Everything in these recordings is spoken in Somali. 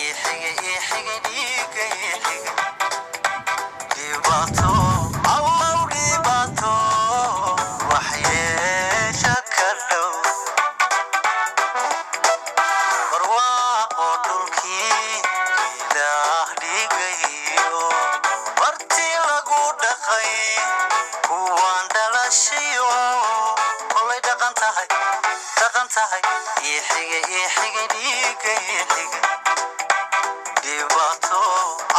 Ii xigay, ii xigay, dhiigga ii xigay. Dhibaato allow, dhibaato waxyeesha ka dhow. Barwaaqo dhulkii Ilaah dhigayo, bartii lagu dhaqay kuwaan dhalashiyo, kolay dhaqan tahay, dhaqan tahay. Ii xigay, ii xigay, dhiigga ii xigay. Dhibaato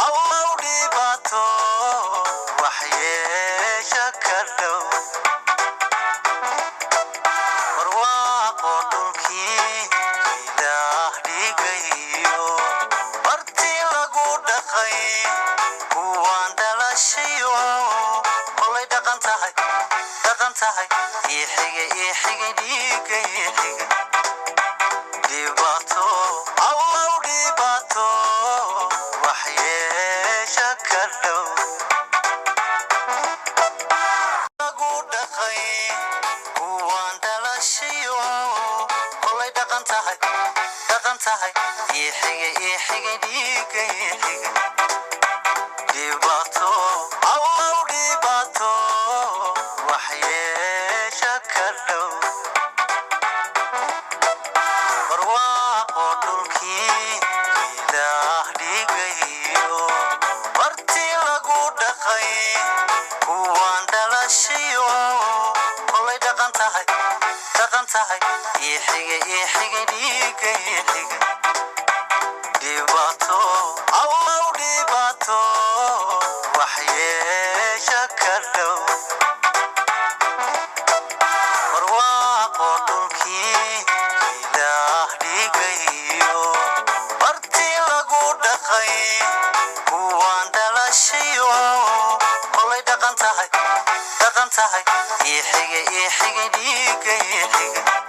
allow, dhibaato waxyeesha ka dhow. Barwaaqo dhulkii Ilaah dhigayo, bartii lagu dhaqay kuwaan dhalashiyo, kolay dhaqan tahay, dhaqan tahay. Ii xigay, ii xigay, dhiigga ii xigay. Dhibaato allow, dhibaato waxyeesha ka dhow. Lagu dhaqay kuwaan dhalashiyo, kolay dhaqan tahay, dhaqan tahay. Ii xigay, ii xigay, dhiigga ii xigay. Dhibaato allow, dhibaato waxyeesha ka dhow. Barwaaqo dhulkii Ilaah dhigayo, bartii lagu dhaqay kuwaan dhalashiyo, kolay dhaqan tahay, dhaqan tahay. Ii xigay, ii xigay, dhiigga ii xigay. Dhibaato allow, dhibaato waxyeesha ka dhow. Barwaaqo dhulkii Ilaah dhigayo, bartii lagu dhaqay kuwaan dhalashiyo, kolay dhaqan tahay, dhaqan tahay. Ii xigay, ii xigay, dhiigga ii xigay.